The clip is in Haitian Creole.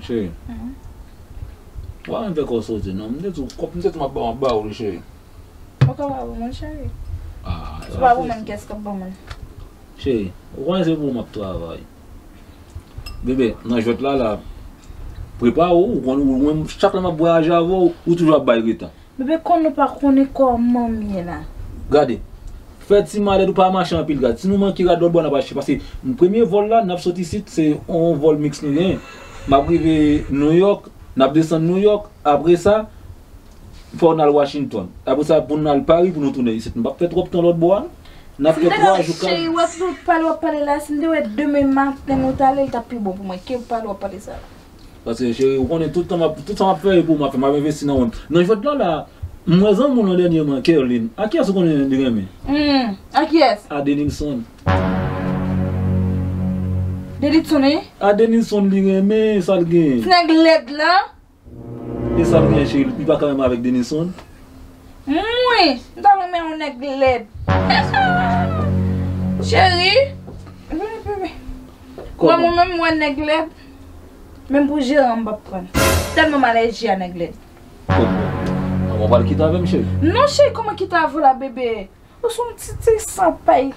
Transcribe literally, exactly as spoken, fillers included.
Cheri. Mhm. Ou pa menm fè kò w soti, non. M te di w, kòb, m te di w m ap ba, m ap ba ou li, cheri. Ou ka ba pou mwen, cheri. Ah, si w pa pou mwen, kiyès k ap ban mwen? Cheri, ou konnen se pou ou m ap travay. Bebe, nan jwèt la, la, prepare w, ou konn, ou, mwen, chak lè m ap vwayaje avè w, ou toujou ap bay reta. Bebe, konn ou pa konnen kòman m ye la. Gade, fè ti malèt ou pa mache anpil, gad. Si nou manke rad lòt bò, n ap achte. Paske m premye vòl la, n ap soti isit, se yon vòl miks nou genyen. M ap rive New York, n ap desann New York, apre sa, fò n al Washington. Apre sa, pou n al Paris, pou nou tounen isit. M p ap fè twòp tan lòt bò a, non. N ap fè twa jou, kat. Cheri, wè tout pale w ap pale la, si m te wè demen maten nou t ale, l t ap pi bon pou mwen ke pale w ap pale sa. Paske, cheri, ou konnen tout tan m ap, tout sa m ap fè, e pou ou m ap fè, m ap envesti nan mwen. Nan jwèt la, la, m wè zanmi w lan dènyèman, Kerline. A kiyès ou konnen li renmen? Hmm, a kiyès? A Denilson. Denilson, wi? A Denilson li renmen, sa l gen. Ti nèg lèd la? E sa l gen, cheri, li pa ka menm avèk Denilson? Mwen, m ta renmen yon nèg lèd. Cheri, vini, bebe. Kòman? Wè, mwen menm, mwen nèg lèd. Menm pou jeran, m p ap pran. Tèlman m alèji a nèg lèd. Kòman? Ou pral kite avè m, cheri? Non, cheri, kòman kite avè w la, bebe? Ou se yon ti, ti sanpay.